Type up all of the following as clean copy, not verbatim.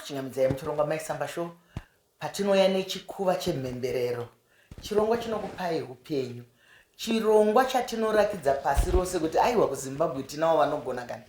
Ndinokuchingamidzai muchirongwa Mai Samba Show patinouya nechikuva chemhemberero, chirongwa chinokupai upenyu, chirongwa chatinorakidza pasi rose kuti aiwa kuZimbabwe tinavo vanogona kana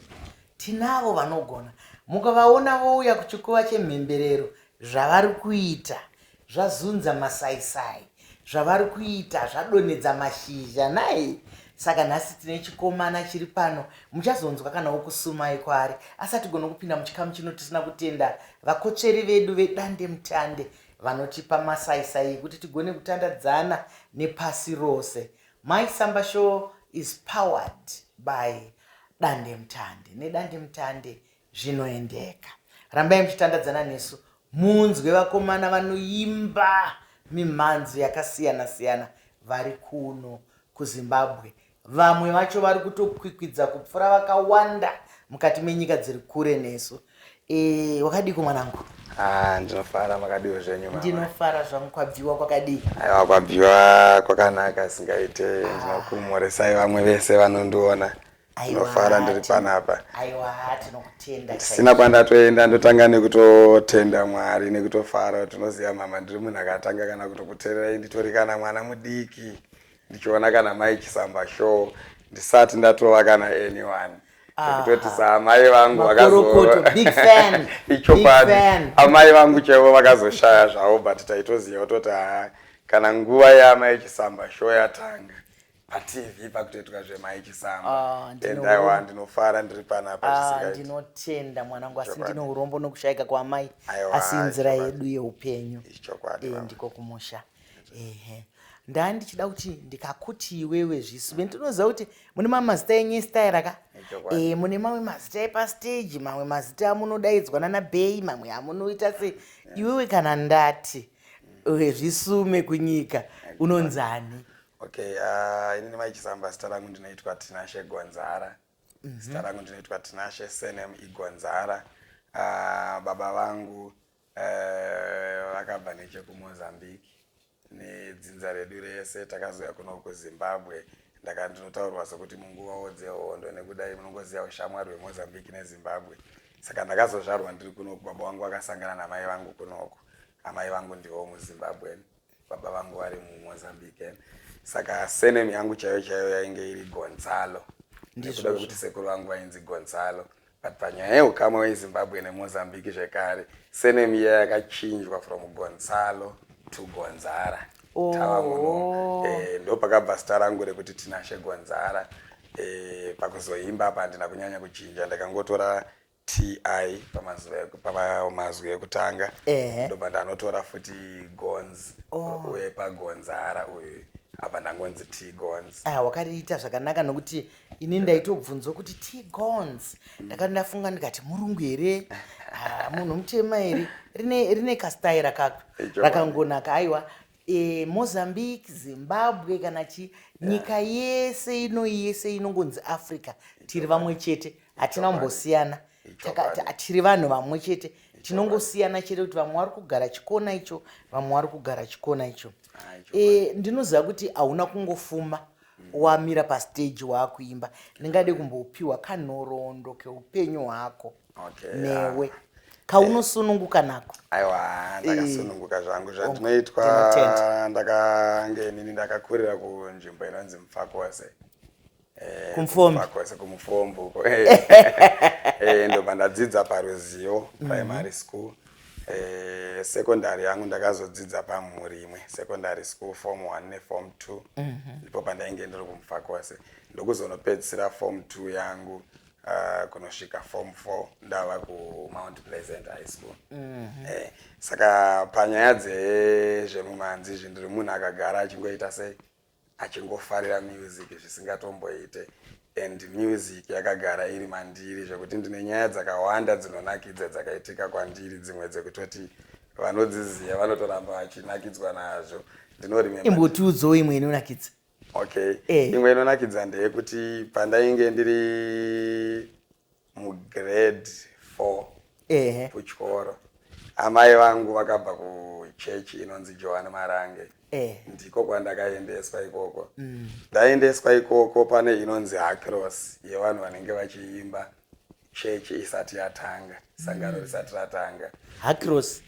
tinavo vanogona. Mukavaona vouya kuchikuva chemhemberero zvavari kuita Zvazunza masaisai zvavari kuita zvadonhedza mashizha nhai saka nhasi tine chikomana chiri pano muchazonzwa kana wokusumai kwaari asi hatigone kupinda muchikamu chino tisina kutenda vakotsveri vedu vedande mutande vanotipa masaisai ekuti tigone kutandadzana nepasi rose Mai Samba Show is powered by Dandemutande neDandemutande Zvinoendeka. Rambai muchitandadzana nesu munzwe vakomana vanoimba mimhanzi yakasiyana siyana vari kuno kuZimbabwe. Vamwe vacho vari kutokwikwidza kupfuura vakawanda mukati menyika dziri kure nesu. E, wakadiko mwanangu? Ah, ndinofara makadiwo zvenyu mama. Ndinofara zvangu kwabviwa kwakadii? Aiwa kwabviwa kwakanaka singaite. Ndinokumoresai vamwe vese vanondiona. Ndinofara ndiri panapa. Aiwa tinokutenda. Ndisina kwandatoenda ndotanga nekutotenda Mwari nekutofara tinoziva mama ndiri munhu akatanga kana kutokutererai nditori kana mwana mudiki ndichiona kana mai Chisamba show ndisati ndatova kana anyone. Kutoti saamai vangu vakazo big fan. Ichokwadi. Amai vangu chaivo vakazoshaya zvavo but taitoziva kutoti haa kana nguva yaamai Chisamba show yatanga patv pakutoitwa zvemai chisamba ah, and aiwa ndinofara ndiri panapa ah, ndinotenda mwanangu asi ndine urombo nokushaika kwaamai asi inzira yedu yeupenyu eh, ndiko kumusha ehe ndaa ndichida kuti ndikakuti iwewe zvisuve ndinoziva kuti mune mamwe mazita enyu estaira ka e, mune mamwe mazita epasteji mamwe mazita amunodaidzwa nana bei mamwe amunoita se iwewe kana ndati eh, zvisume kunyika unonzani Okay, inini Mai Chisamba zita rangu ndinoitwa Tinashe Gonzara. Zita rangu ndinoitwa Tinashe, surname iGonzara. Baba vangu vakabva nechekuMozambique nedzinza redu rese takazouya kuno kuZimbabwe. Ndaka ndinotaurwa sokuti munguvawo dzehondo nekudai munongoziva ushamwari hweMozambique neZimbabwe. Saka ndakazozvarwa ndiri kunoku, baba vangu vakasangana namai vangu kunoku. Amai vangu ndivo muZimbabwean. Baba vangu vari muMozambique saka surname yangu chaiyo chaiyo yainge iri Gonzalo nekuda kwekuti sekuru vangu vainzi Gonzalo but panyaya yeukama weZimbabwe neMozambique zvekare surname iya yakachinjwa from Gonzalo to Gonzara. Oh. Tava muno eh, ndopakabva zita rangu rekuti Tinashe Gonzara eh, pakuzoimba apa handina kunyanya kuchinja ndakangotora TI pamazwi ekutanga ndobva ndanotora futi Gonz oh. uye paGonzara uyu apa ndangonzi T Gonz. Ah, wakariita zvakanaka nokuti ini ndaitobvunzwa kuti T Gonz ndakati ndafunga ndikati murungu here ah, munhu mutema here rine, rine kastaira kako rakangonaka aiwa e, Mozambique, Zimbabwe kana chi nyika yese ino yese inongonzi Africa tiri vamwe chete hatina kumbosiyana tiri vanhu vamwe chete tinongosiyana chete kuti vamwe vari kugara chikona icho vamwe vari kugara chikona icho e, ndinoziva kuti hauna kungofuma wamira pastage waakuimba ndingade kumbopiwa kanhoroondo keupenyu hwako okay, newe yeah. Kaunosununguka nako? Aiwa ndakasununguka zvangu zvandinoitwa ndakange inini ndakakurira kunzvimbo inonzi Mufakose. Eh, kumufombi kumufombi uko eh, ndobva ndadzidza paruzivo primary school eh, secondary yangu ndakazodzidza pamhuri imwe secondary school form 1 neform 2 ndipo pandainge ndiri kumufakose ndokuzonopedzisira form 2 yangu kunosvika form 4 ndava kumount Pleasant High School. Eh, saka panyaya dzezvemumhanzi izvi ndiri munhu akagara achingoita sei achingofarira music zvisingatomboite and music yakagara iri mandiri zvekuti ndine nyaya dzakawanda dzinonakidza dzakaitika kwandiri dzimwe dzekutoti vanodziziva vanotoramba vachinakidzwa nazvo ndinorime imbotiudzawo imwe inonakidza. Okay eh. Imwe inonakidza ndeyekuti pandainge ndiri mugrade 4 eh. kuchikoro amai vangu vakabva kuchechi inonzi Johane Marange eh. Ndiko kwandakaendeswa ikoko. Ndaendeswa ikoko pane inonzi Hakros yevanhu vanenge vachiimba. Chechi isati yatanga, sangano risati ratanga. Hakiros.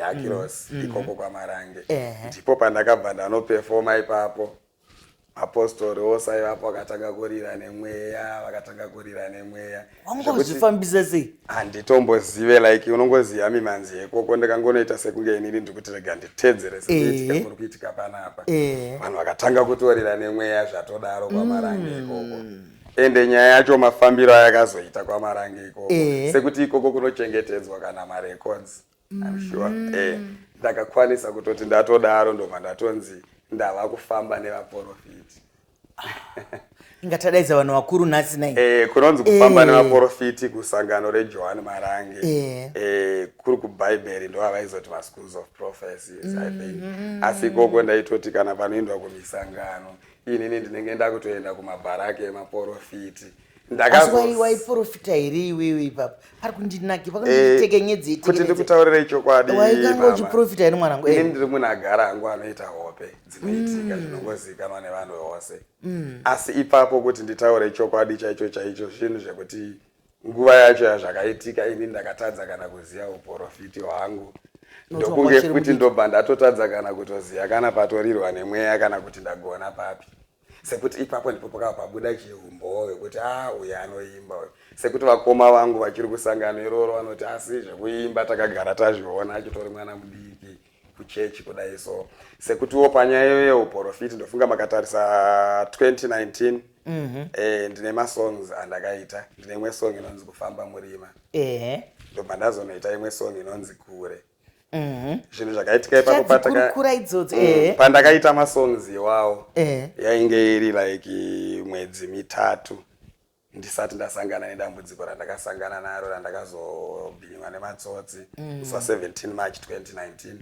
Hakiros, ikoko kwaMarange. Ndipo pandakabva ndanopefoma ipapo. Mapostori ose aivapo akatanga kurira nemweya, vakatanga kurira nemweya. Wanga uzvifambisa sei? Handitombozive, like unongoziva mimanzi yekoko. Ndikangonoita sekunge inini ndikuti rega nditedzere sekuitika kuri kuitika panapa. Vanhu vakatanga kutorira nemweya zvatodaro kwaMarange ikoko. Ende nyaya yacho, mafambiro ayakazoita kwaMarange ikoko, sekuti ikoko kunochengetedzwa kana marecords, I'm sure ndakakwanisa kutoti ndatodaro, ndobva ndatonzi ndava kufamba nevaprofiti. Ingatadaidza vanhu vakuru nhasi nai. Kunonzi kufamba nevaprofiti kusangano reJohani Marange, kuri kubhaibheri, ndo avaizoti maschools of prophecies, I think. Asi ikoko ndaitoti kana panoendwa kumisangano, inini ndinenge ndakutoenda kumabharaki emaprofiti. Asi waiprofita here iwewe ipapo? Pari kundinaki, pakunditekenyedze. Kuti ndikutaurire chokwadi, Waikanga mama, uchiprofita here, mwanangu? Ini ndiri munhu agara hangu anoita hope dzinoitika, zvinongozivikanwa nevanhu vose. Asi ipapo, kuti nditaure chokwadi chaicho chaicho, zvinhu zvekuti nguva yacho yazvakaitika, ini ndakatadza kana kuziva uprofiti hwangu. Nokuti Ndokunge wanga uchiri futi mudiki. ndobva ndatotadza kana kutoziva kana patorirwa nemweya kana kuti ndagona papi, sekuti ipapo ndipo pakava pabuda chiumbowo wekuti a uyu anoimba uyu. Sekuti vakoma vangu vachiri kusangano iroro vanoti, asi zvekuimba takagara tazviona achitori mwana mudiki kuchechi kudai. So sekutiwo panyaya yeuprofiti, ndofunga makatarisa 2019, ndine masongs andakaita. Ndine imwe song inonzi "Kufamba Murima", ndobva ndazonoita imwe song inonzi "Kure". Zvinhu zvakaitika ipapo Tichadzikurukura idzodzo. Pandakaita masongs iwawo, yainge iri like mwedzi 3 ndisati ndasangana nedambudziko randakasangana naro, randakazobhinywa nematsotsi musi wa17 March 2019,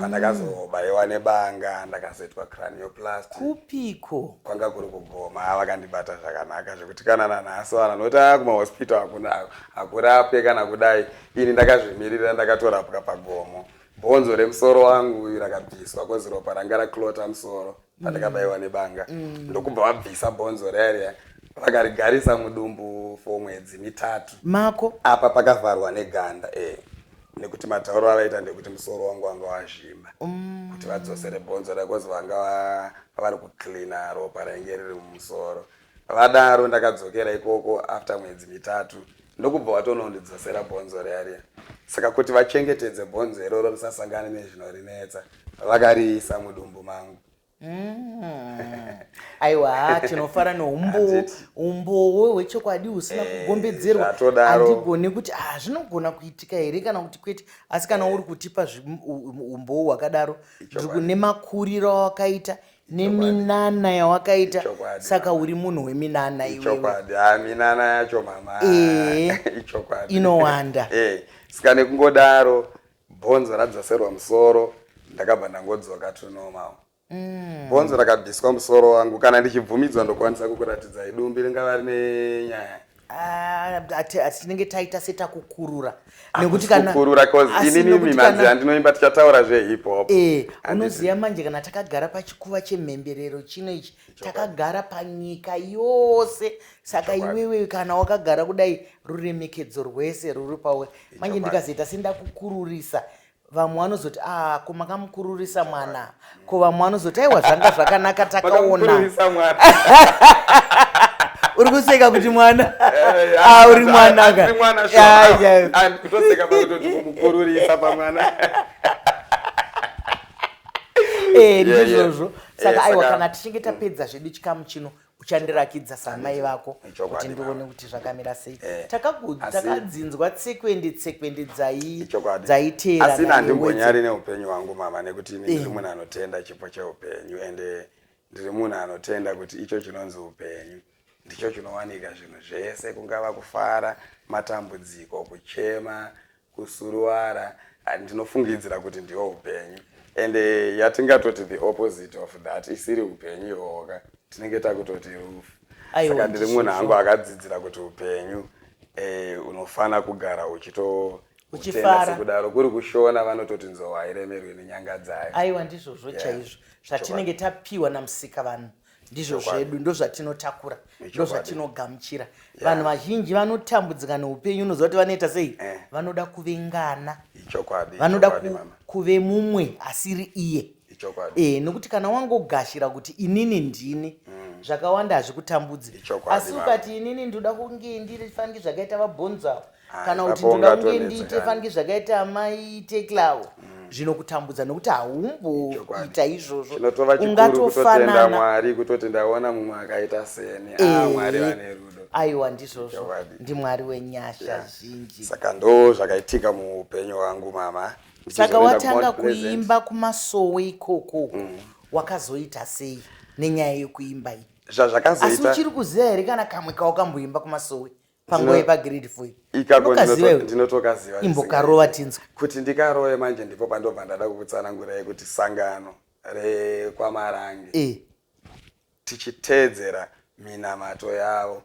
pandakazobayiwa nebanga, ndakazoitwa cranioplasty. Kupiko? Kwanga kuri kugoma. Vakandibata zvakanaka zvekuti kana nanhasi vanhu vanoti a kumahospital hakuna, hakurapwe kana kudai. Ini ndakazvimirira, ndakatorapwa pagomo. Bhonzo remusoro wangu uyu rakabviswa, 'cause ropa ranga raklota musoro pandakabayiwa nebanga. Ndokubva vabvisa bhonzo riya riya, vakarigarisa mudumbu for mwedzi 3. Mako? Apa pakavharwa neganda, nekuti matauro avaita ndekuti musoro wangu wanga wazvimba, kuti vadzosere bhonzo ra, 'cause vanga vari kucleana ropa rainge riri mumusoro. Vadaro, ndakadzokera ikoko after mwedzi 3, ndokubva vatonondidzosera bhonzo riya riya. Saka kuti vachengetedze bhonzo iroro risasangane nezvinorinetsa, vakariisa mudumbu mangu. Aiwa, tinofara neumbowo. Handiti. Umbowo hwechokwadi husina kugombedzerwa. Zvatodaro. Handigoni kuti ah, zvinogona kuitika here kana kuti kwete, asi kana uri kutipa umbowo hwakadaro, ndiri nemakuriro awakaita neminana yawakaita. Saka uri munhu weminana iwewe. Ichokwadi. Ha, minana yacho, mama, ichokwadi. Inowanda. Saka nekungodaro, bhonzo radzoserwa musoro, ndakabva ndangodzoka to normal. Bhonzo rakabviswa musoro wangu, kana ndichibvumidzwa, ndokwanisa kukuratidzai dumbi ringava rine nyaya. Ah, tinenge taita setakukurura, nekuti kana Kukurura, 'cause asi inini nekuti mimanzi yandinoimba, tichataura zvehip hop. Unoziva manje, kana takagara pachikuva chemhemberero chino ichi, takagara panyika yose, saka iwewe kana wakagara kudai, ruremekedzo rwese ruri pawe. Manje ndikazoita sendakukururisa, vamwe vanozoti, "A, ko makamukururisa mwana?" Ko vamwe vanozoti, "Aiwa, zvanga zvakanaka, takaona." Makamukururisa mwana. Uri kuseka kuti mwana? Ah, uri mwana ka. Ndiri mwana. Ya, ya. Sure. Kutoseka pakutoti kumukururisa pamwana. Ndizvozvo. Saka aiwa, kana tichinge tapedza zvedu chikamu chino, uchandirakidza samai vako kuti ndione kuti zvakamira sei. Takadzinzwa tsekwende tsekwende dzaiteera. Asi handimbonyari neupenyu hwangu, mama, nekuti ini ndiri munhu anotenda chipo cheupenyu, ende ndiri munhu anotenda kuti icho chinonzi upenyu ndicho chinowanika zvinhu zvese, kungava kufara, matambudziko, kuchema, kusuruwara. Ndinofungidzira kuti ndiwo upenyu, ende yatingatoti the opposite of that isiri upenyu ihwoka, tinenge takutoti rufu. Aiwa, Saka ndiri munhu ndizvozvo. hangu akadzidzira kuti upenyu unofana kugara uchito Uchifara. utenda. Sekudaro kuri kushona vanototi nzou hairemerwi nenyanga dzayo. Aiwa, ndizvozvo chaizvo zvatinenge tapiwa namusika vanhu. Ndizvo Chokwadi. zvedu, ndozvatinotakura, Ichokwadi. ndozvatinogamuchira. Vanhu vazhinji vanotambudzika neupenyu, unoziva kuti vanoita sei? Eh. Vanoda kuvengana, Ichokwadi. vanoda Ichokwadi, mama. kuve mumwe asiri iye. Ichokwadi. E, nokuti kana wangogashira kuti inini ndini, zvakawanda hazvikutambudzi. Ichokwadi, Asi mama. ukati inini ndoda kunge ndiri faniki zvakaita vabhonzo avo, Ah, kana kuti ipapo ndoda kunge ungatonetseka. ndiite faniki zvakaita amai Teklawo, zvinokutambudza nokuti haumboita izvozvo. Chinotova chikuru kutotenda Ungatofanana. Mwari, kutoti ndaona mumwe akaita seni. Ah, Mwari vane rudo. Aiwa, ndizvozvo. Chokwadi. Ndimwari wenyasha zhinji. Saka ndo zvakaitika muupenyu hwangu, mama. Saka Ndichizoenda watanga kuMount Pleasant. kuimba kumasowe ikoko, wakazoita sei nenyaya yekuimba iyi? Asi Zvazvakazoita uchiri kuziva here kana kamwe kawakamboimba kumasowe panguva yepagrade 4? Ikako Unokaziva iwe? ndinotokaziva. Imbokarova tinzwe. Kuti ndikarove manje, ndipo pandobva ndada kukutsanangurai kuti sangano rekwaMarange, tichiteedzera minamato yavo,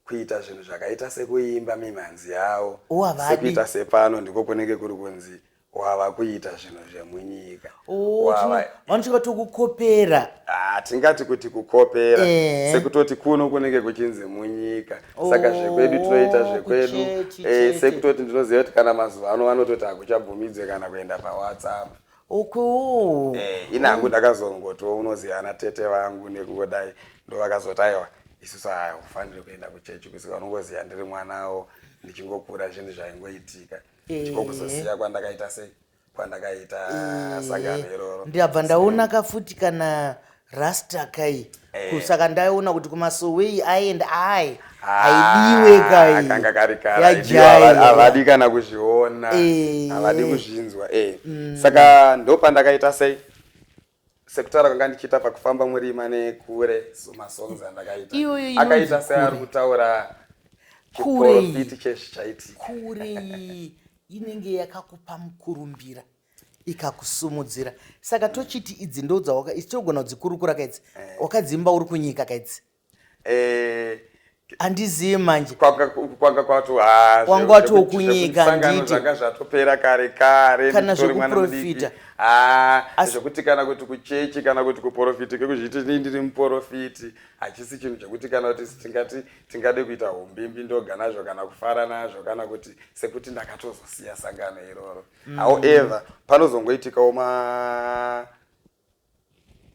kuita zvinhu zvakaita sekuimba mimhanzi yavo, Oh, havadi. sekuita sepano, ndiko kunenge kuri kunzi wava kuita zvinhu zvemunyika. Oh, vanosvika tokukopera. Ah, tingati kuti kukopera, sekutoti kuno kunenge kuchinzi munyika, saka zvekwedu tinoita zvekwedu. Kuchechi, chete. Sekutoti ndinoziva kuti kana mazuva ano vanototi hakuchabvumidzwe kana kuenda paWhatsApp. Uku. Inangu ndakazongotiwo, unoziva ana tete vangu nekungodai, ndo vakazoti aiwa, isusu haufaniri kuenda kuchechi kusika unongoziva ndiri mwanawo ndichingokura, zvinhu zvaingoitika. Ndiko kuzosiya kwandakaita, sei kwandakaita sangano iroro. Ndabva ndaona kafuti kana rasta kai. Saka ndaona kuti kumasowei aenda ai haidiwe kai. Kanga kari kara Yajaira. havadi kana kuzviona, havadi kuzvinzwa. Saka ndo pandakaita sei, sekutaura kwanga ndichiita pakufamba murima nekure, so masongs andakaita Iyoyo inonzi akaita seari kure. kutaura Kure iyi. chiprofiti chezvichaitika. Kure iyi inenge yakakupa mukurumbira, ikakusumudzira. Saka tochiti idzi ndo dzawaka, isi tinogona kudzikurukura kaidzi, wakadzimba uri kunyika kaidzi? Handizivi manje. Kwanga kwato, ah, Wanga watoo kunyika, sangano handiti? zvanga zvatopera kare kare. Kana Ndichitori mwana mudiki. zvekuprofita. Ah, zvekuti kana kuti kuchechi kana kuti kuprofiti kekuzviti inini ndiri muprofiti hachisi chinhu chekuti kana kuti tingati tingade kuita umbimbi ndoga nazvo kana kufara nazvo, kana kuti sekuti ndakatozosiya sangano iroro. However, panozongoitikawo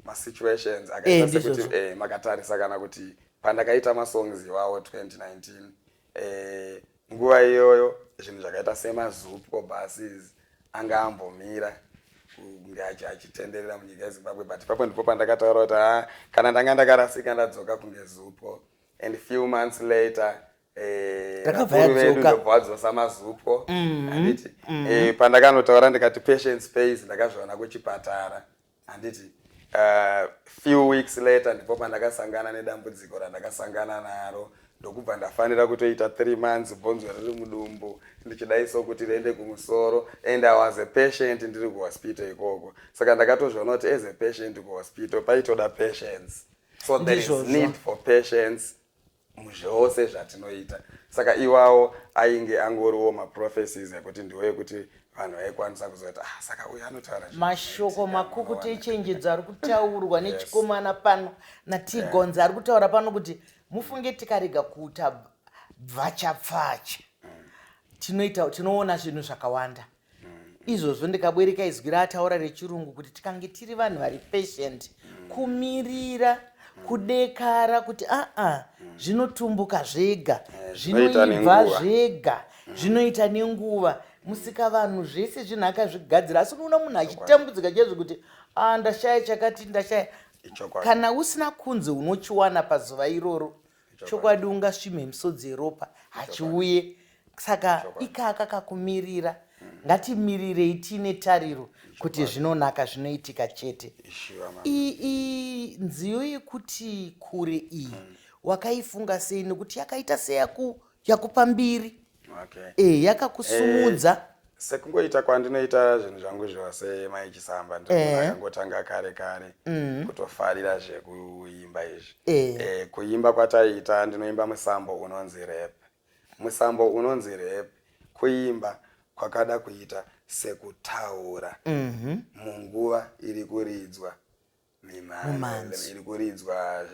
masituations akaita sekuti Ndizvozvo. makatarisa kana kuti pandakaita masongs iwawo 2019, nguva iyoyo zvinhu zvakaita semaZUPCO buses anga ambomira kunge achitenderera munyika yeZimbabwe, but ipapo ndipo pandakataura kuti ha, kana ndanga ndakarasika, ndadzoka kunge ZUPCO, and few months later Rakabva vakuru vedu yadzoka. ndobva vadzosa maZUPCO, handiti? Pandakanotaura ndikati patience pays, ndakazviona kuchipatara, handiti? Few weeks later ndipo pandakasangana nedambudziko randakasangana naro, ndokubva ndafanira kutoita 3 months bhonzo riri mudumbu, ndichidaiso kuti riende kumusoro, and I was a patient ndiri kuhospital ikoko. Saka ndakatozviona kuti as a patient kuhospital paitoda patience, so there is Ndizvozvo. need for patience muzvose zvatinoita. Saka iwawo ainge angoriwo maprophecies ekuti ndiwo ekuti vanhu vaikwanisa kuzoti, ah, saka uyu anotaura zvinhu Mashoko zvinoitika, makukutu munoona. echenjedzo ari kutaurwa nechikomana pano naTigonzi ari kutaura pano kuti mufunge, tikarega kuita bvachapfacha, tinoita, tinoona zvinhu zvakawanda izvozvo. Ndikabwereka izwi raataura rechirungu kuti tikange tiri vanhu vari patient, kumirira, kudekara kuti aa, zvinotumbuka zvega, Zvinoita zvinoibva nenguva. zvega, zvinoita nenguva. Musika vanhu zvese zvinhu akazvigadzira, asi unoona munhu achitambudzika chaizvo kuti a, ndashaya chakati, ndashaya. Ichokwadi. Kana usina kunze unochiwana pazuva iroro, chokwadi ungasvimhe misodzi yeropa, hachiuye. Saka ikaka kakumirira, ngatimirirei tiine tariro kuti zvinonaka, zvinoitika chete. Sure, mama. Iyi nziyo yekuti kure iyi wakaifunga sei? Nekuti yakaita seyakupa mbiri. Yakakusumudza. Sekungoita kwandinoita zvinhu zvangu zvose, maiChisamba, ndakangotanga kare kare kutofarira zvekuimba izvi. Kuimba kwataiita, ndinoimba musambo unonzi rap. Musambo unonzi rap kuimba kwakada kuita sekutaura munguva iri kuridzwa. Mimhanzi iri kuridzwa,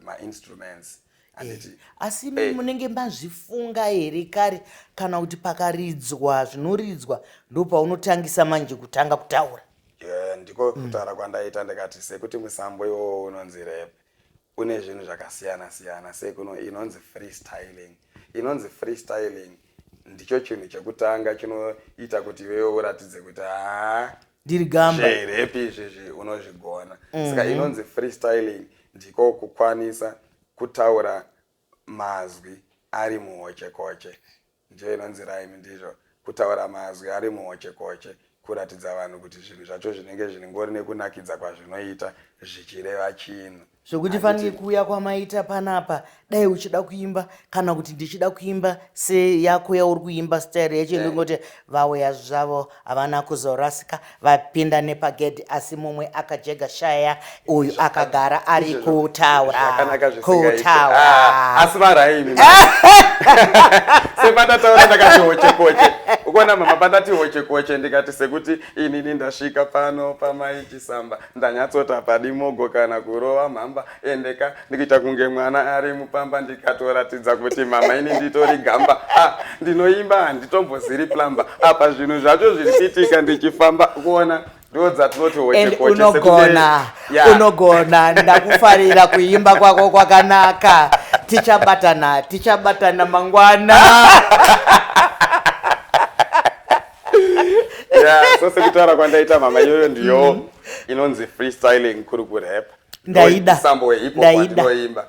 mainstruments, handiti? Asi imi munenge mazvifunga here kare, kana kuti pakaridzwa zvinoridzwa ndo paunotangisa manje kutanga kutaura? Ndiko kutaura kwandaita, ndikati sekuti musambo iwowo unonzi rap une zvinhu zvakasiyana siyana, sekuno inonzi freestyling. Inonzi freestyling ndicho chinhu chekutanga chinoita kuti iwewe uratidze kuti haa, ndiri gamba. Zverap izvizvi unozvigona. Saka inonzi freestyling ndiko kukwanisa kutaura mazwi ari muhochekoche. Ndiyo inonzi rhyme, ndizvo kutaura mazwi ari muhochekoche, kuratidza vanhu kuti zvinhu zvacho zvinenge zvinengori nekunakidza kwazvinoita zvichireva chinhu. Zvokuti fanike kuuya kwamaita panapa, dai uchida kuimba kana kuti ndichida kuimba seyako yauri kuimba, style yacho ndingoti vauya zvavo havana kuzorasika, vapinda nepagedhi, asi mumwe akajega shaya, uyu akagara ari kutaura. Zvakanaka zvisingaite. Kutaura. Ah, asi varhyme sepandataura ndakati hochekoche, ukuona mama, pandati hochekoche ndikati sekuti inini ndasvika pano pamai Chisamba, ndanyatsota padimogo kana kurova mhamba, endeka ndikuita kunge mwana ari mupamba, ndikatoratidza kuti mama ini nditori gamba. Ah, ndinoimba handitomboziri plamba, apa zvinhu zvacho zviri kuitika ndichifamba, kuona ndo dzatinoti And hochekoche. Unogona. Unogona, ndakufarira, kuimba kwako kwakanaka. Tichabatana, tichabatana mangwana. Yeah, so sekutaura kwandaita mama, iyoyo ndiyo inonzi freestyling kuri kurap. Ndaida. Musambo wehip hop Ndaida. wandinoimba.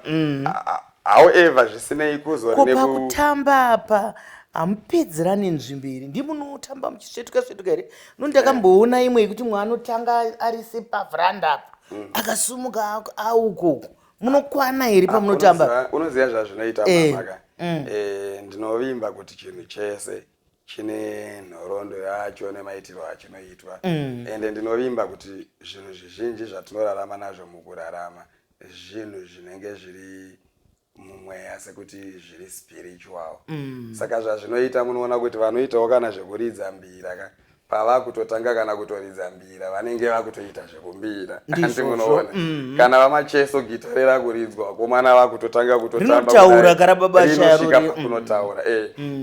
However, zvisinei kuzori Ko neku pakutamba apa hamupedzerani nzvimbo here? Ndimunotamba muchisvetuka svetuka here? No, ndakamboona imwe yekuti mwe anotanga ari sepavhuranda apa, akasumuka aukoko. Munokwana here pamunotamba? Unoziva zvazvinoita, mama ka. Ndinovimba kuti chinhu chese chine nhoroondo yacho nemaitiro achinoitwa, ende ndinovimba kuti zvinhu zvizhinji zvatinorarama nazvo mukurarama zvinhu zvinenge zviri mumweya, sekuti zviri spiritual. Saka zvazvinoita, munoona kuti vanoitawo kana zvekuridza mbira ka, pava kutotanga kana kutoridza mbira vanenge vakutoita zvekumbira, handi? Ndizvozvo. Munoona kana vamacheso, gitare rakuridzwa, vakomana vakutotanga kutotamba Rinotaura kudai, kara baba rinosvika Shayaruri. pakunotaura.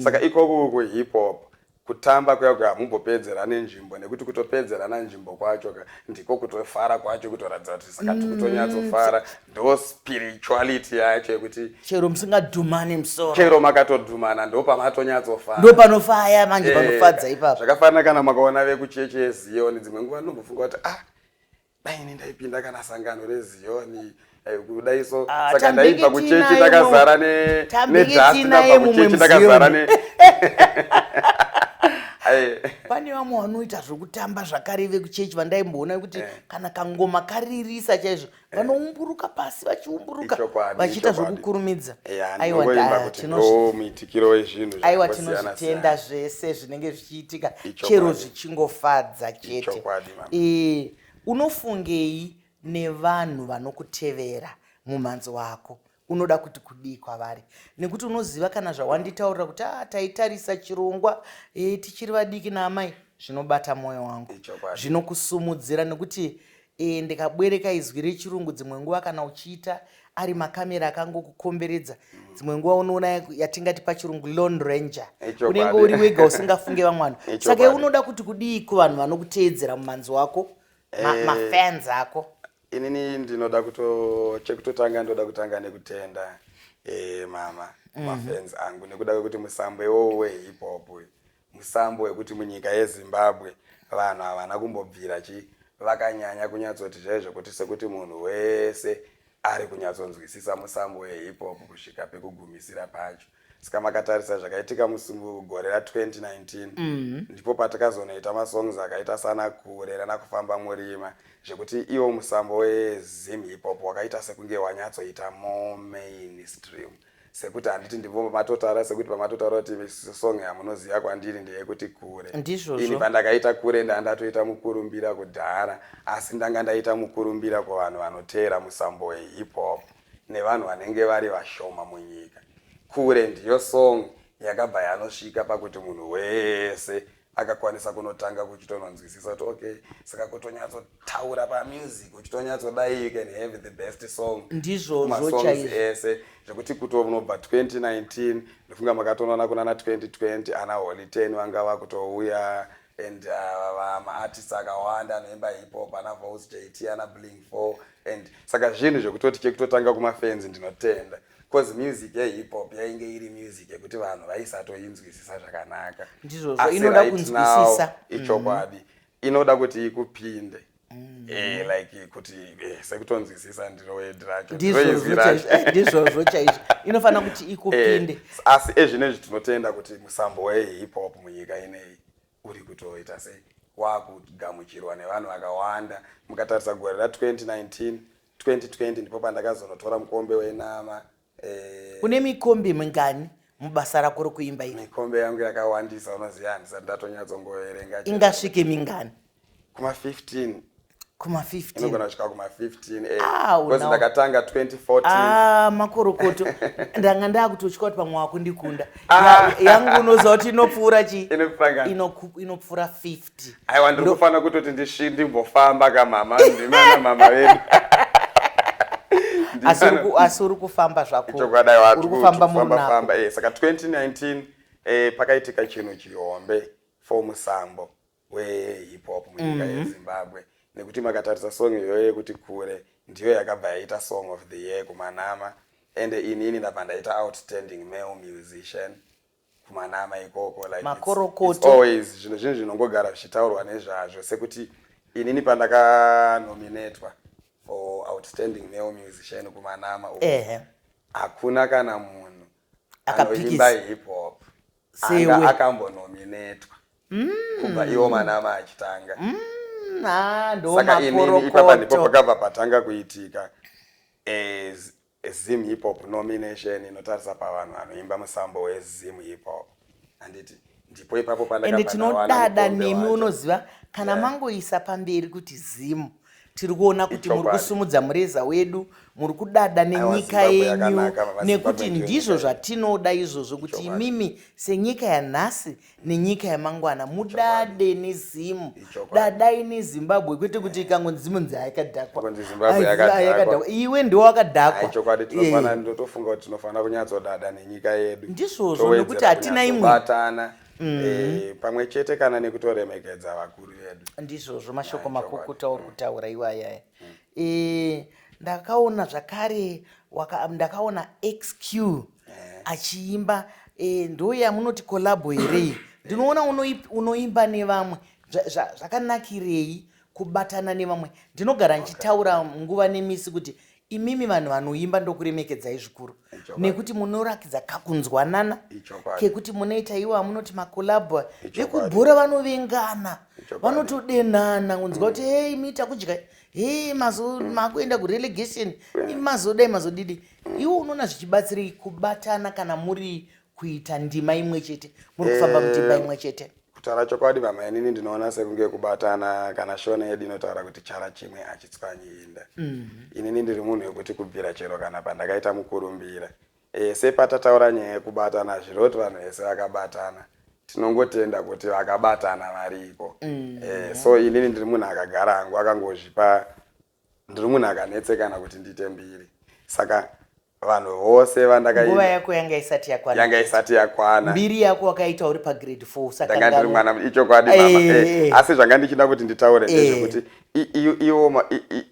Saka ikoko kuhip hop kutamba kuya kuya hamumbopedzerane nzvimbo, nekuti kutopedzerana nzvimbo kwacho ka ndiko kutofara kwacho, kutoratidza kuti saka tikutonyatsofara. Ndo spirituality yacho yekuti Chero musingadhumani musoro, chero makatodhumana ndo pamatonyatsofara. Ndo panofaya manje, panofadza ipapo. Zvakafanana kana makaona vekuchechi yeZiyoni, dzimwe nguva ndinombofunga kuti ah, dai ini ndaipinda kana sangano reZiyoni, kudai so. Ah, Saka tambenge ndaibva kuchechi tinaye takazara tambenge nedust, tinaye ndabva mumwe kuchechi takazara muZiyoni. ne Ai, Pane vamwe vanoita zvokutamba zvakare vekuchechi vandaimboona kuti kana kangoma karirisa chaizvo vanoumburuka pasi vachiumburuka, vachiita Ichokwadi. zvokukurumidza. Ya, Aiwa, ndinongoimba kuti ndo muitikiro wezvinhu Aiwa, zvakangosiyana tinozvitenda siyana. zvese zvinenge zvichiitika, chero zvichingofadza chete. Ichokwadi, mama. Unofungei nevanhu vanokutevera mumhanzi wako? Unoda kuti kudii kwavari? Nekuti unoziva kana zvawanditaurira kuti ah, taitarisa chirongwa tichiri vadiki naamai, zvinobata mwoyo wangu, zvinokusumudzira, nekuti ndikabwereka izwi rechirungu dzimwe nguva kana uchiita ari makamera akangokukomberedza, dzimwe nguva unoona yatingati pachirungu lone ranger, unenge uri wega usingafunge vamwe vanhu. Saka unoda kuti kudii kuvanhu vanokuteedzera mumhanzi wako, mafans ako? Inini ndinoda kuto chekutotanga ndoda kutanga nekutenda mama, mafans angu, nekuda kwekuti musambo iwowo wehip hop uyu musambo wekuti munyika yeZimbabwe vanhu havana kumbobvira chi vakanyanya kunyatsoti zvaizvo kuti sekuti munhu wese ari kunyatsonzwisisa musambo wehip hop kusvika pekugumisira pacho. Saka makatarisa zvakaitika musi mugore ra2019, ndipo patakazonoita masongs akaita sana Kure nana Kufamba Murima, zvekuti iwo musambo weZim hip hop wakaita sekunge wanyatsoita more mainstream, sekuti handiti ndipo pamatotaura, sekuti pamatotaura kuti song yamunoziva kwandiri ndeyekuti Kure. Ndizvozvo. Ini pandakaita Kure ndandatoita mukurumbira kudhara, asi ndanga ndaita mukurumbira kuvanhu vanoteera musambo wehip hop nevanhu vanenge vari vashoma munyika. Kure ndiyo song yakabva yanosvika pakuti munhu wese Akakwanisa kunotanga kuchitononzwisisa kuti okay, saka kutonyatsotaura pamusic uchitonyatsodai, you can have the best song. Ndizvozvo Masongs chaizvo. ese, zvekuti kutonobva 2019, ndofunga makatonoona kunana 2020 ana Holy 10 vanga vakutouya and maartists akawanda anoimba hip hop, ana Vos JT, ana Bling 4. And saka zvinhu zvekutoti chekutotanga kumafans ndinotenda, because music yehip hop yainge iri music yekuti vanhu vaisatoinzwisisa zvakanaka. Ndizvozvo, Asi inoda right kunzwisisa. now, ichokwadi, inoda kuti ikupinde, like kuti sekutonzwisisa ndiro word racho, ndiro izwi Ndizvozvo racho. chaizvo, ndizvozvo chaizvo, inofanira kuti ikupinde. Asi ezvinezvi tinotenda kuti musambo wehip hop munyika ineyi uri kutoita sei, wakugamuchirwa nevanhu vakawanda. Mukatarisa gore ra2019, 2020 ndipo pandakazonotora mukombe weNAMA. Une mikombe mingani mubasa rako rokuimba iri? Mikombe yangu yakawandisa, unoziva, handisati ndatonyatsongoverenga. Ingasvike mingani? Kuma-15. Kuma-15? Inogona kusvika kuma-15, Ah, because ndakatanga 2014. Ah, makorokoto. Ndanga ndakutotya kuti pamwe wakundikunda. Ah. Yangu unoziva kuti inopfuura chi Inopfuura ngani? Inopfuura 50. Aiwa, ndiri kufanira kutoti ndimbofamba kamama, ndimana mama vedu. Asi uri kufamba zvako. Chokwadi, aiwa. Uri kufamba murunako. Famba. Saka 2019 pakaitika chinhu chihombe for musambo wehip hop munyika yeZimbabwe, nekuti makatarisa song iyoyo yekuti "Kure" ndiyo yakabva yaita Song of the Year kumaNAMA, ende inini ndabva ndaita outstanding male musician kumaNAMA ikoko. Like Makorokoto. it's always zvinhu zvinongogara zvichitaurwa nezvazvo, sekuti inini pandakanominatwa for outstanding male musician kumaNAMA uko, hakuna kana munhu Akapikisa. anoimba hip hop Sewe. anga akambonominatwa kubva iwo maNAMA achitanga. Ah, ndo Saka inini ipapa ndipo makorokoto. pakabva patanga kuitika Zim Hip Hop nomination inotarisa pavanhu vanoimba musambo weZim hip hop, handiti? Ndipo ipapo Ende pandakabva ndawana tinodada mukombe nemi. wacho. Unoziva, kana mangoisa pamberi kuti Zim, tiri kuona kuti muri kusumudza mureza wedu, muri kudada Aiwa, nenyika Zimbabwe yenyu, yakanaka, mama, nekuti Zimbabwe ndiyo ndizvo nyika yedu. zvatinoda izvozvo, kuti imimi senyika yanhasi nenyika yamangwana mudade neZimu. Dadai neZimbabwe, kwete kuti ikangonzi Zimu nzi yakadhakwa. Kunzi Zimbabwe yakadhakwa. Iwe ndiwe wakadhakwa. Ai, chokwadi, tinofana, ndotofunga kuti tinofanira kunyatsodada nenyika yedu. Ndizvozvo, Towedzera nekuti hatina imwe. kunyatsobatana, pamwe chete kana nekutoremekedza vakuru vedu. Ndizvozvo, mashoko Ai, makukuta uri kutaura iwayaya. Ndakaona zvakare ndakaona XQ achiimba. Ndo yamunoti collabo here iyi? Ndinoona unoimba nevamwe. Zvakanakirei kubatana nevamwe? Ndinogara ndichitaura nguva nemisi kuti imimi vanhu vanoimba ndokuremekedzai zvikuru, nekuti munorakidza kakunzwanana kekuti munoita iwo amunoti macollabo. Vekubhora vanovengana, vanotodenhana, kunzwa kuti hei, miita kudya, hei, makuenda kurelegation, mazodai, mazodidi. Iwo unoona zvichibatsirei kubatana kana muri kuita ndima imwe chete, muri kufamba mundima imwe chete? Kutaura chokwadi, mama, inini ndinoona sekunge kubatana, kana Shona yedu inotaura kuti chara chimwe hachitswanyi inda. Inini ndiri munhu wekuti kubvira chero kana pandakaita mukurumbira, sepatataura nyaya yekubatana, zviro kuti vanhu vese vakabatana, tinongotenda kuti vakabatana variko. So inini ndiri munhu akagara hangu akangozvipa, ndiri munhu akanetsekana kuti ndiite mbiri, saka vanhu vose Nguva vandakaimba yako yanga isati yakwana. Yanga isati yakwana. Mbiri yako wakaita uri pagrade 4. Ndanga ndiri mwana, ichokwadi, mama. Asi zvanga ndichida kuti nditaure ndezvekuti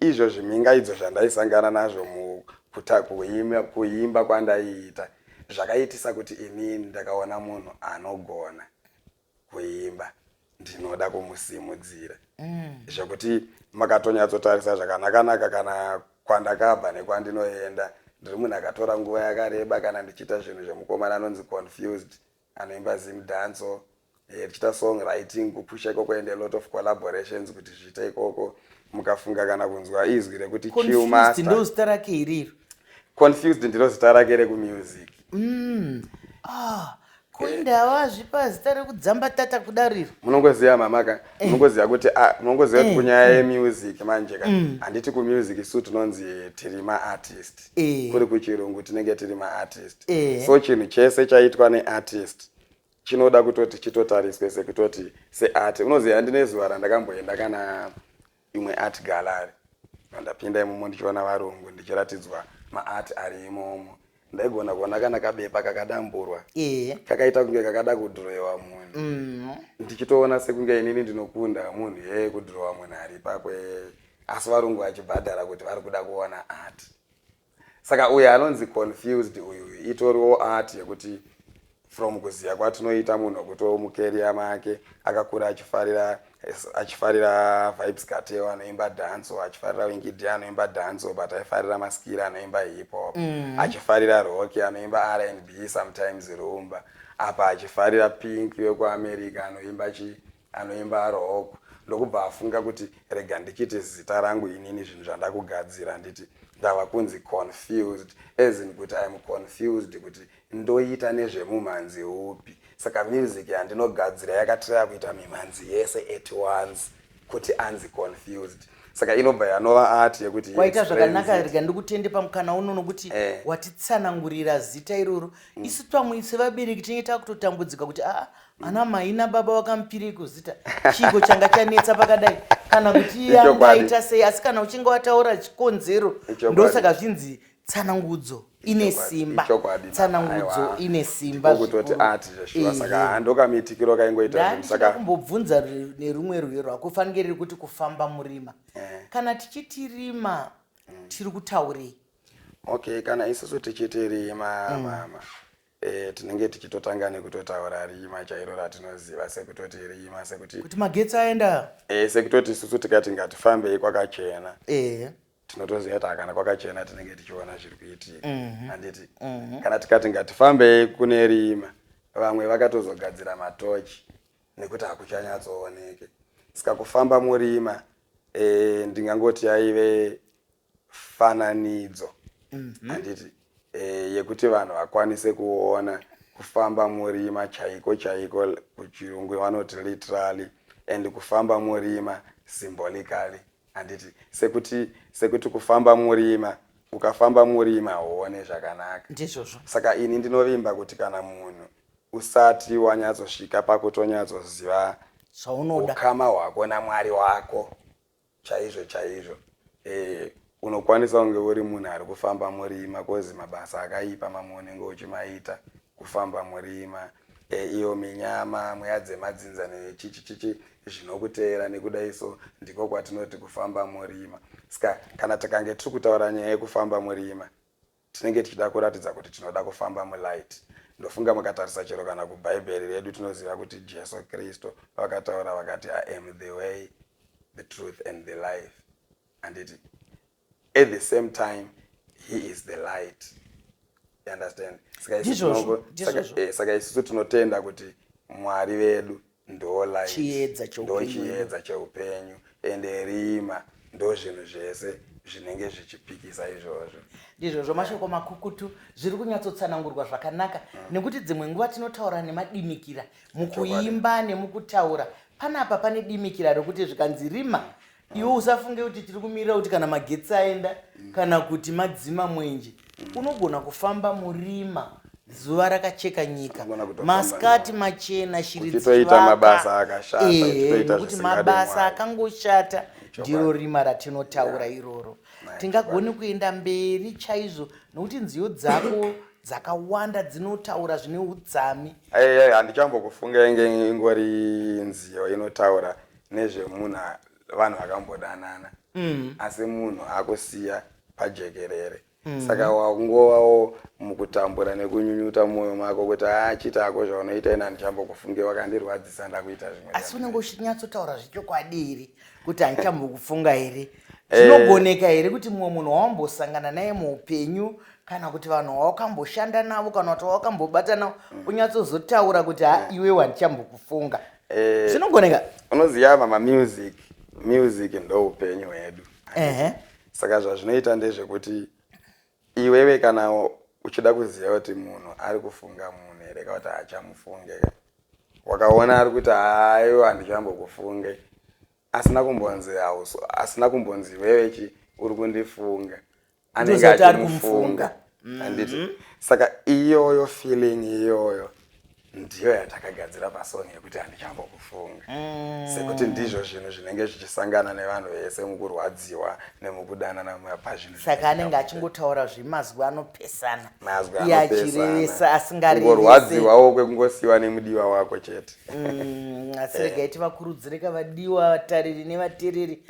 izvo zvimingaidzo zvandaisangana nazvo kuimba kwandaiita zvakaitisa kuti inini ndakaona munhu anogona kuimba, ndinoda kumusimudzira, zvekuti makatonyatsotarisa zvakanaka-naka kana kwandakabva nekwandinoenda, ndiri munhu akatora nguva yakareba kana ndichiita zvinhu zvemukomana anonzi Confused, anoimba Zim dancehall, tichiita song writing, kupusha ikoko and a lot of collaborations kuti zviite ikoko. Mukafunga kana kunzwa izwi rekuti Chill Confused Master, ndo zita rake iriro? Confused ndiro zita rake rekumusic. Ah, kuindava zvipa zita rekudzambatata kudariro. Munongoziva, mamaka, munongoziva kuti ah, munongoziva kuti kunyaya yemusic manje ka, handiti kumusic isu tinonzi tiri maartist? Kuri kuchirungu tinenge tiri maartist. So chinhu chese chaitwa neartist Chinoda kutoti chitotariswe sekutoti seart. Unoziva, ndine zuva randakamboenda kana imwe art gallery. Ndapinda imomo, ndichiona varungu, ndichiratidzwa maart ari imomo. Ndaigona kuona kana kabepa kakadamburwa, kakaita kunge kakada kudhirowewa munhu. Ndichitoona sekunge inini ndinokunda munhu yeye kudhirowa munhu ari ipapo yeye, asi varungu vachibhadhara kuti vari kuda kuona art. Saka uyu anonzi Confused uyu itoriwo art yekuti from kuziva kwatinoita munhu wekuti mucareer make akakura achifarira Vybz Kartel anoimba dancehall, achifarira Winky D anoimba dancehall, but aifarira Maskiri anoimba hip hop, achifarira Rocky anoimba R&B, sometimes rumba, apa achifarira Pink wekuAmerica anoimba chi anoimba rock. Ndokubva afunga kuti rega ndichiti zita rangu inini, zvinhu zvandakugadzira, nditi ndava kunzi Confused, as in kuti I'm confused kuti ndoita nezvemumhanzi upi. Saka music yandinogadzira yakatiraya kuita mimhanzi yese at once kuti anzi Confused. Saka inobva yanova art yekuti Waita zvakanaka. Rega ndikutende pamukana uno nokuti watitsanangurira zita iroro. Isu pamwe sevabereki tinenge takutotambudzika kuti aa, ana mai nababa vakamupirei kuzita? Chiko changa chanetsa pakadai, kana kuti iye angaita sei? Asi kana uchinge wataura chikonzero, ndosaka zvinzi tsanangudzo ine simba. Tsanangudzo ine simba. Kutoti art zveshuwa. Saka ndokamiitikiro kaingoita. Saka kumbobvunza nerumwe rwiyo rwako, fanike riri kuti "Kufamba Murima". Kana tichiti rima, tiri kutaurei? Okay, kana isusu tichiti rima, mama, tinenge tichitotanga nekutotaura rima chairo ratinoziva sekutoti rima, sekuti kuti magetsi aenda. Sekutoti isusu tikati ngatifambei kwakachena, tinotoziva kuti kana kwakachena tinenge tichiona zviri kuitika, handiti? Kana tikati ngatifambei kune rima, vamwe vakatozogadzira matochi nekuti hakuchanyatsooneke. Saka kufamba murima, ndingangoti yaive fananidzo, handiti, yekuti vanhu vakwanise kuona kufamba murima chaiko chaiko, kuchirungu vanoti literally, and kufamba murima symbolically, handiti? Sekuti kufamba murima, ukafamba murima huone zvakanaka. Ndizvozvo. Saka ini ndinovimba kuti kana munhu usati wanyatsosvika pakutonyatsoziva zvaunoda, ukama hwako naMwari wako chaizvo chaizvo, unokwanisa kunge uri munhu ari kufamba murima, 'cause mabasa akaipa mamwe unenge uchimaita kufamba murima. Iyo minyama, mweya dzemadzinza nechichi chichi zvinokuteera nekudai. So ndiko kwatinoti kufamba murima. Saka kana tikange tiri kutaura nyaya yekufamba murima, tinenge tichida kuratidza kuti tinoda kufamba mulight. Ndofunga mukatarisa chero kana kubhaibheri redu, tinoziva kuti Jesu Kristu vakataura vakati, "I am the way, the truth and the life," handiti? At the same time he is the light, you understand? Saka isusu tinotenda kuti Mwari vedu ndo light, ndo chiedza cheupenyu, ende rima ndo zvinhu zvese zvinenge zvichipikisa izvozvo. Ndizvozvo, mashoko makukutu, zviri kunyatsotsanangurwa zvakanaka, nekuti dzimwe nguva tinotaura nemadimikira mukuimba nemukutaura. Panapa pane dimikira rokuti zvikanzi rima, iwe usafunge kuti tiri kumirira kuti kana magetsi aenda kana kuti madzima mwenje. Unogona kufamba murima zuva rakacheka nyika, masikati machena, shiri dzichivaka, mabasa akangoshata. Ndiro rima ratinotaura iroro. Tingagoni kuenda mberi chaizvo nokuti nziyo dzako dzakawanda dzinotaura zvine udzami. Handichambokufunga inge ingori nziyo inotaura nezvemunhu, vanhu vakambodanana, asi munhu akusiya pajekerere. Saka wangovawo mukutambura nekunyunyuta mumwoyo mako kuti achitako zvaunoita, ina handichambokufunge, wakandirwadzisa, ndakuita zvimwe. Asi unenge uchinyatsotaura zvechokwadi here kuti handichambokufunga here? Zvinogoneka here kuti mumwe munhu wawambosangana naye muupenyu, kana kuti vanhu vawakamboshanda navo, kana kuti wawakambobata navo, unyatsozotaura kuti ha, iwewe handichambokufunga? Zvinogoneka? Unoziva mama, music ndo upenyu hwedu. Saka zvazvinoita ndezvekuti iwewe kana uchida kuziva kuti munhu ari kufunga munhu here kana kuti haachamufunge, wakaona ari kuti haiwa, handichambokufunge, asina kumbonzi asina kumbonzi iwewe chi uri kundifunga, anenge Ndoziva kuti ari achimufunga, handiti? Saka iyoyo feeling iyoyo. Ndiyo yatakagadzira pasong yekuti Handichambokufunga, sekuti ndizvo zvinhu zvinenge zvichisangana nevanhu vese mukurwadziwa nemukudanana pazvinhu. Saka anenge achingotaura zvemazwi anopesana. Mazwi iye achirevesa asingarevese. Kungorwadziwawo kwekungosiyiwa nemudiwa wako chete. Asi regai tivakurudzire kavadiwa vatariri nevatereri,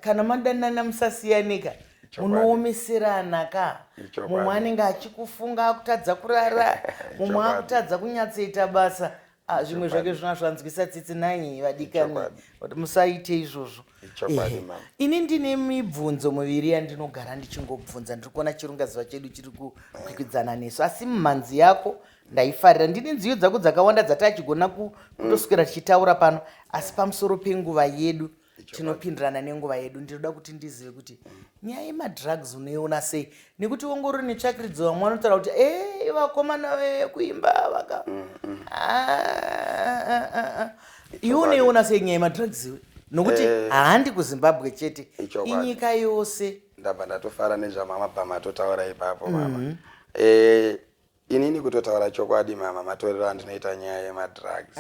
kana madanana musasiyanika. Munoomeserana ka. Mumwe anenge achikufunga akutadza kurara, mumwe akutadza kunyatsoita basa. Ah, zvimwe zvake zvina zvanzwisa tsitsi nai vadikani. Kuti musaite izvozvo. Ichokwadi, mama. Ini ndine mibvunzo miviri yandinogara ndichingobvunza. Ndiri kuona chirungazuva chedu chiri kukwikwidzana nesu, asi mumhanzi yako ndaifarira. Ndine nziyo dzako dzakawanda dzatachigona kutoswera tichitaura pano, asi pamusoro penguva yedu, tinopindirana nenguva yedu. Ndinoda kuti ndizive kuti nyaya yemadrugs unoiona sei, nekuti ongororo netsvakiridzo vamwe vanotaura kuti e vakomana vekuimba vaka. Ah, ah, ah, ah. Iwe unoiona sei nyaya yemadrugs iwe, nokuti handi kuZimbabwe chete, inyika yose? Ndabva ndatofara nezvamama pamatotaura ipapo, mama. Inini kutotaura chokwadi, mama, matorero andinoita nyaya yemadrugs,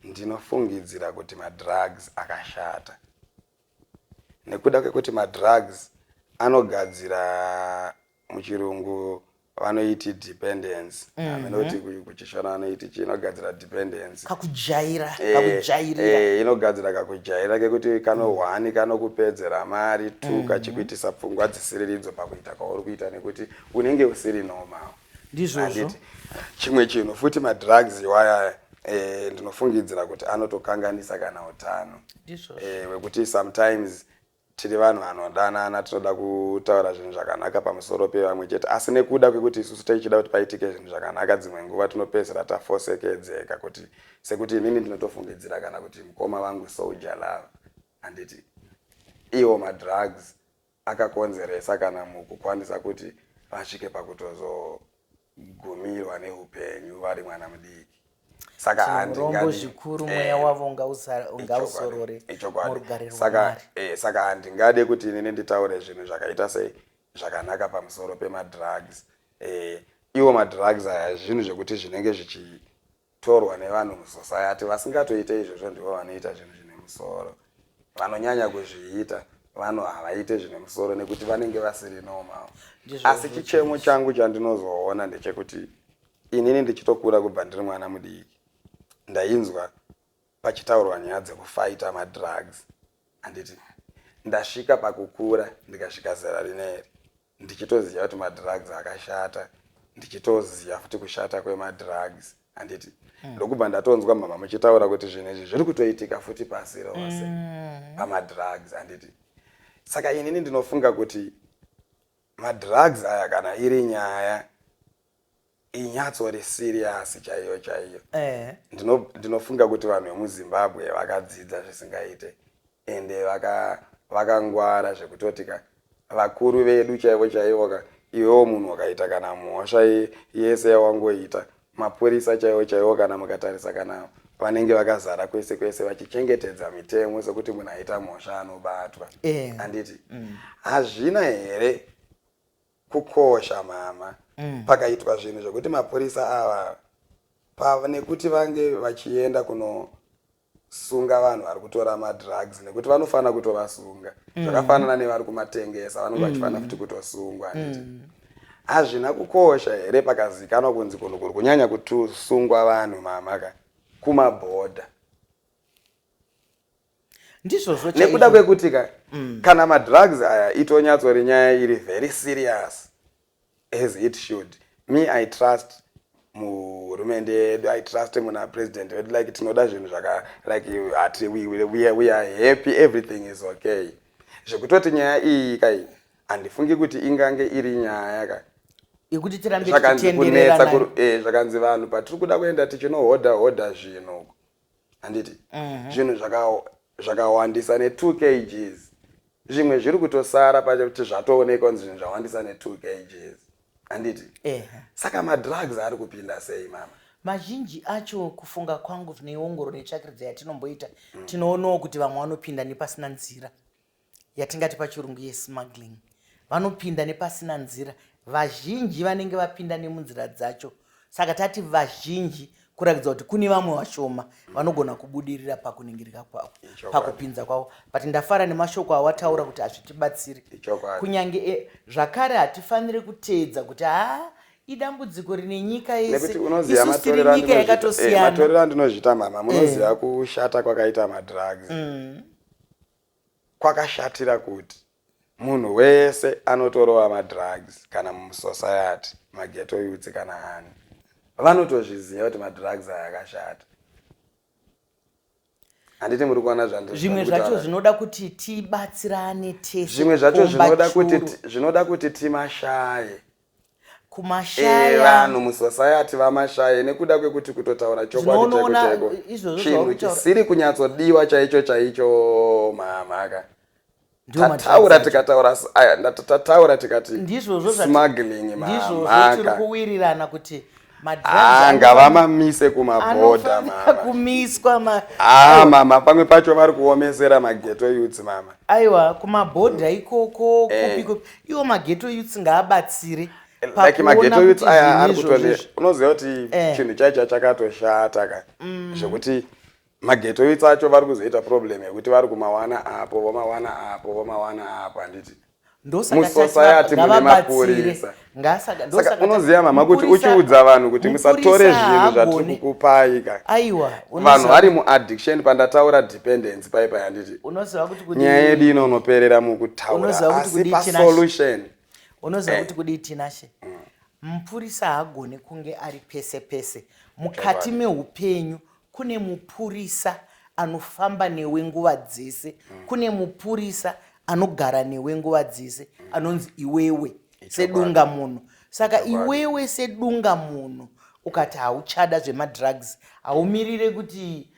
ndinofungidzira kuti madrugs akashata nekuda kwekuti madrugs anogadzira, muchirungu vanoiti dependence, haminoti kuchishona vanoiti chii, inogadzira dependence. Kakujaira. Kakujairira. Inogadzira kakujaira kekuti kano one kanokupedzera mari, two kachikuitisa pfungwa dzisiriridzo pakuita kwauri kuita, nekuti unenge usiri normal. Ndizvozvo. Handiti? Chimwe chinhu futi, madrugs iwaya, ndinofungidzira kuti anotokanganisa kana utano. Ndizvozvo. Wekuti sometimes tiri vanhu vanodanana, tinoda kutaura zvinhu zvakanaka pamusoro pevamwe chete, asi nekuda kwekuti isusu tichida kuti paitike zvinhu zvakanaka, dzimwe nguva tinopedzisira tafosekedzeka kuti, sekuti inini ndinotofungidzira kana kuti mukoma vangu Soul Jah Love, handiti, iwo madrugs akakonzeresa kana mukukwanisa kuti vasvike pakutozogumirwa neupenyu vari mwana mudiki. Saka Urombo handingadi zvikuru. Mweya wavo ngauzorore Ichokwadi. murugare Saka rwaMwari. Saka handingade kuti inini nditaure zvinhu zvakaita sei zvakanaka pamusoro pemadrugs. Iwo madrugs aya zvinhu zvekuti zvinenge zvichitorwa nevanhu musociety vasingatoite izvozvo, ndivo vanoita zvinhu zvine musoro. Vanonyanya kuzviita vanhu havaite zvine musoro nekuti vanenge vasiri normal. Ndizvozvo. Asi chichemo changu chandinozoona ndechekuti inini ndichitokura, kubva ndiri mwana mudiki, ndainzwa pachitaurwa nyaya dzekufaita madrugs, handiti? Ndasvika pakukura, ndikasvika zera rineri, ndichitoziva kuti madrugs akashata, ndichitoziva futi kushata kwemadrugs, handiti? Ndokubva ndatonzwa mama muchitaura kuti zvinhu izvi zviri kutoitika futi pasi rose pamadrugs, handiti? Saka inini ndinofunga kuti madrugs aya, kana iri nyaya inyatsori serious chaiyo chaiyo, ndinofunga kuti vanhu vemuZimbabwe vakadzidza zvisingaite, ende vakangwara zvekutoti ka vakuru vedu chaivo chaivo ka, iwewo munhu wakaita kana mhosva yese yawangoita, mapurisa chaivo chaivo, kana mukatarisa, kana vanenge vakazara kwese kwese vachichengetedza mitemo, sekuti munhu aita mhosva anobatwa, handiti? Hazvina here kukosha, mama, pakaitwa zvinhu zvekuti mapurisa ava nekuti vange vachienda kunosunga vanhu vari kutora madrugs, nekuti vanofanira kutovasunga zvakafanana nevari kumatengesa, vanenge vachifanira futi kutosungwa, handiti? Hazvina kukosha here pakazikanwa kunzi kunhu kuri kunyanya kutusungwa vanhu, mama, ka kumabhodha? Ndizvozvo nekuda chaizvo. Kwekuti ka kana madrugs aya itonyatsori nyaya iri very serious as it should, me I trust muhurumende yedu, I trust muna president wedu. Like tinoda zvinhu zvaka like hati we are happy, everything is okay, zvekutoti nyaya iyi kai handifungi kuti ingange iri nyaya ka yekuti tirambe zvakanzi kunetsa tichitendererana. Zvakanzi vanhu patiri kuda kuenda tichinohodha hodha zvinhu, handiti? Zvinhu zvakawandisa ne2 kgs, zvimwe zviri kutosara pacho kuti zvatoonekwa kunzi zvinhu zvawandisa ne2 kgs, handiti? Saka madrugs ari kupinda sei, mama? Mazhinji acho, kufunga kwangu neongoro netsvakiridzo yatinomboita, tinoonawo kuti vamwe vanopinda nepasina nzira, yatingati pachirungu yesmuggling. Vanopinda nepasina nzira. Vazhinji vanenge vapinda nemunzira dzacho. Saka tati vazhinji kurakidza kuti kune vamwe vashoma vanogona kubudirira pakuningirika kwavo, pakupinza kwavo. But ndafara nemashoko awataura kuti hazvitibatsiri. Kunyange zvakare hatifaniri kuteedza kuti haa, idambudziko rine nyika yese, isusu tiri nyika yakatosiyana. Matorero andinozviita, mama, munoziva kushata kwakaita madrugs. Kwakashatira kuti munhu wese anotorova madrugs, kana musociety, maghetto youths kana ani, vanotozviziva kuti madrugs aya akashata. Handiti muri kuona? Zvimwe zvacho zvinoda kuti tibatsirane tese. Zvimwe zvacho zvinoda kuti timashaye. Kumashaya. Vanhu musociety vamashaye, nekuda kwekuti kutotaura chokwadi chaiko chaiko, chinhu chisiri kunyatsodiwa chaicho chaicho, mamhaka, tataura tikataura, tataura tikati Ndizvozvo. smuggling. Ndizvozvo, tiri kuwirirana kuti Ngavamamise kumabhodha. Mama, kumiswa. Ah, mama, pamwe pacho vari kuomesera maghetto youths, mama. Aiwa, kumabhodha ikoko kupi kupi, iwo maghetto youths ngaabatsire. Like maghetto youths aya ari kutone, unoziva kuti chinhu chaicho chakatoshata ka, zvekuti maghetto youths acho vari kuzoita problem yekuti vari kumawana apo, vomawana apo, vomawana apo, handiti? Musociety mune mapurisa. Saka unoziva, mama, kuti uchiudza vanhu kuti musatore zvinhu zvatiri kukupai ka, aiwa vanhu vari muaddiction. Pandataura dependence paipai, handiti? Nyaya yedu inonoperera mukutaura, asi pasolution. Unoziva kuti kudii, Tinashe? Mupurisa haagoni kunge ari pese pese. Mukati meupenyu kune mupurisa anofamba newe nguva dzese, kune mupurisa anogara newe nguva dzese, anonzi iwewe sedunga munhu. Saka iwewe sedunga munhu ukati hauchada zvemadrugs, haumirire kuti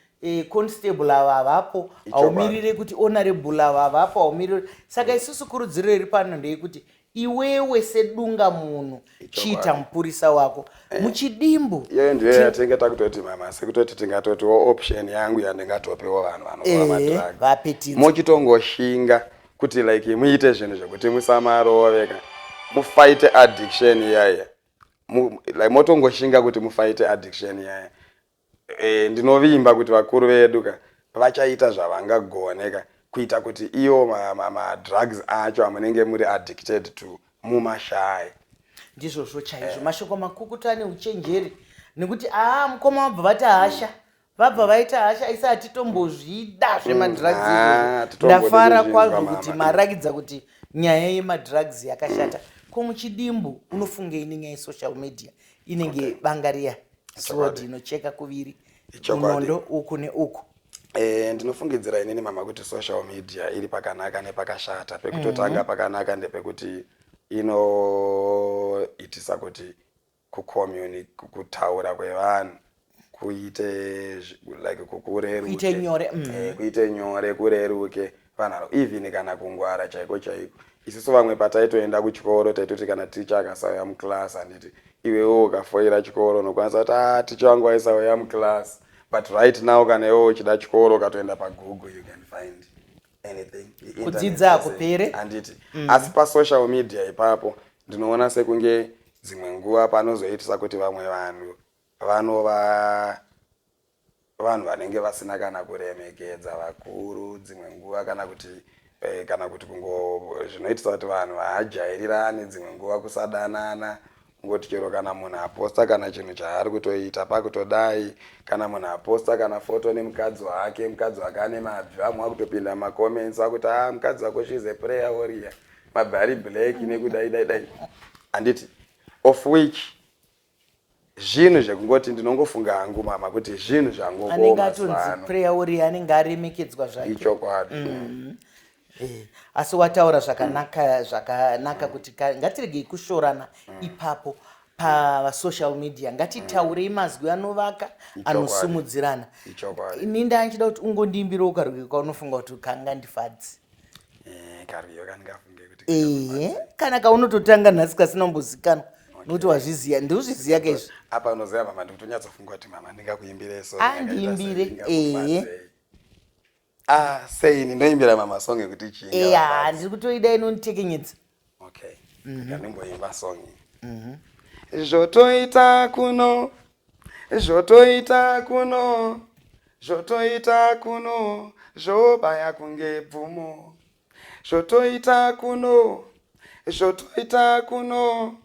constable ava havapo, haumirire kuti honorable ava havapo, haumirire. Saka isusu kurudziro iri pano ndeyekuti iwewe sedunga munhu chiita mupurisa wako muchidimbu. Iyoyo ndiyo yatinge takutoti, mama, sekutoti tingatotiwo option yangu yandingatopewo vanhu vanorova madrugs. Vapetidza. Mochitongoshinga kuti like muite zvinhu zvekuti musamaroveka, mufighte addiction iyaiya. Like motongoshinga kuti mufighte addiction iyaiya. Ndinovimba kuti vakuru vedu ka vachaita zvavangagone ka kuita kuti iwo madrugs acho amunenge muri addicted to mumashaye. Ndizvozvo chaizvo, mashoko makukutu ane uchenjeri, nekuti aa, mukoma vabva vati hasha, vabva vaita hasha, isi hatitombozvida zvemadrugs Ah, izvozvo. Titombodi Ndafara kuzvinzwa, kwazvo mama. kuti marakidza kuti nyaya yemadrugs yakashata. Ko muchidimbu unofungei nenyaya yesocial media inenge banga riya, sword inocheka kuviri, munondo uku neuku? Ndinofungidzira inini, mama, kuti social media iri pakanaka nepakashata. Pekutotanga pakanaka ndepekuti inoitisa kuti kutaura kwevanhu kuite like kureruke. Kuite nyore. Kuite nyore, kureruke vanhu, even kana kungwara chaiko chaiko. Isusu vamwe pataitoenda kuchikoro taitoti kana ticha akasauya muclass, handiti iwewo ukafoira chikoro unokwanisa kuti, "Ah, ticha wangu aisauya muclass." But right now kana iwewo uchida chikoro, ukatoenda paGoogle you can find anything. Internet Kudzidza yese, hakupere. Handiti? Asi pasocial media ipapo ndinoona sekunge dzimwe nguva panozoitisa kuti vamwe vanhu vanova vanhu vanenge vasina kana kuremekedza vakuru dzimwe nguva, kana kuti kungo zvinoitisa kuti vanhu vaajairirane, dzimwe nguva kusadanana, kungoti chero kana munhu aposta kana chinhu chaari kutoita pakutodai, kana munhu aposta kana foto nemukadzi wake, mukadzi wake ane mabvi, vamwe vakutopinda mumacomments vakuti, "A, mukadzi wako, she's a prayer warrior, mabvi ari black nekudai dai dai," handiti? Of which zvinhu zvekungoti ndinongofunga hangu, mama, kuti zvinhu Anenge zvangooma. atonzi prayer warrior anenge aremekedzwa zvake. Ichokwadi. Asi wataura zvakanaka, zvakanaka kuti ngatiregei kushorana ipapo pasocial media, ngatitaurei mazwi anovaka, anosumudzirana. Ini ndanchida kuti ungondiimbirawo karwiyo kaunofunga kuti kangandifadzi. Karwiyo kandingafunge kuti Ehe, kana kaunototanga nhasi kasina kumbozikanwa, nokuti wazviziya, ndiuzviziya kaizvi. Apa unoziva, mama, ndikutonyatsofunga kuti, mama, ndingakuimbire song Andiimbire, yakaita sei, ingakufadzei. Ah, sei ndinoimbira mama song yekuti chii? Eya. Ingavafadza? Ndiri kutoida inonditekenyedza. Okay, ndimboimba song iyi. Zvotoita kuno, zvotoita kuno, zvotoita kuno, zvobaya kunge bvumo. Zvotoita kuno, zvotoita kuno,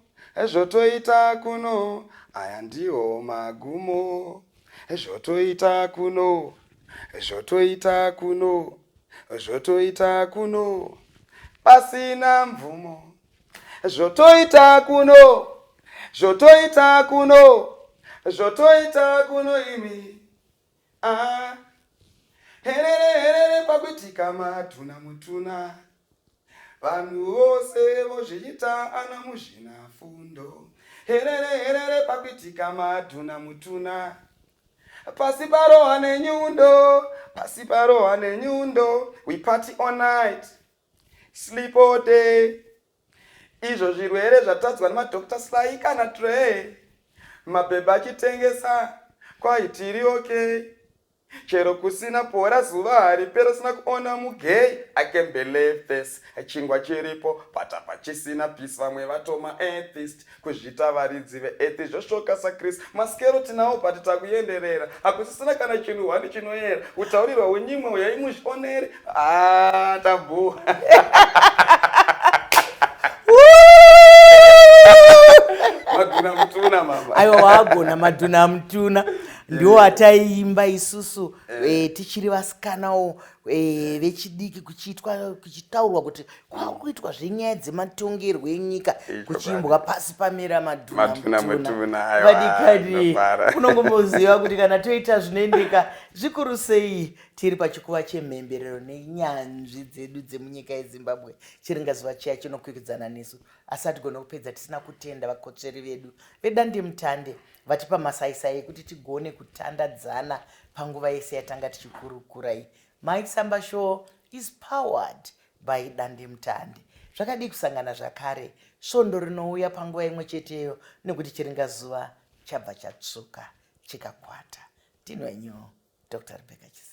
zvotoita kuno, aya ndiwo magumo. Zvotoita kuno, zvotoita kuno, zvotoita kuno, pasina mvumo. Zvotoita kuno, zvotoita kuno, zvotoita kuno imi. Ah. Herere herere pakuitika madhuna mutuna. Vanhu vose vozviita ana muzvina fundo. Herere herere pakuitika madhuna mutuna. Pasi parohwa nenyundo, pasi parohwa nenyundo. We party all night, sleep all day. Izvo zvirwere zvatadzwa nemaDr Sly kana Trey. Mabhebha achitengesa kwaitiri okay. Chero kusina pora zuva haripere usina kuona mugay. I can't believe this. Chingwa chiripo but hapachisina peace. Vamwe vatoma atheist kuzviita varidzi veearth zvosvoka saChris. Maskero tinawo but takuenderera. Hakusisina kana chinhu hwani chinoyera. Utaurirwa unyimwe uyai muzvionere. Ah, tabhu. Madhuna mutuna mama. Aiwa wagona madhuna mutuna. Ndiwo ataiimba isusu tichiri vasikanawo vechidiki kuchiitwa kuchitaurwa kuti kwakuitwa zvenyaya dzematongerwo enyika kuchiimbwa pasi pamera madhuna mutuna. Vadikani unongomboziva kuti kana toita zvinoendeka zvikuru sei tiri pachikuva chemhemberero nenyanzvi dzedu dzemunyika yeZimbabwe chiringazuva chiya chinokwikwidzana nesu asi hatigone kupedza tisina kutenda vakotsveri vedu vedandemutande vatipa masaisai ekuti tigone kutandadzana panguva yese yatanga tichikurukurai. Mike Samba Show is powered by Dandemutande. Zvakadii kusangana zvakare svondo rinouya panguva imwe cheteyo nekuti chiringazuva chabva chatsvuka chikakwata. Ndini wenyu Dr. Rebecca Chisamba.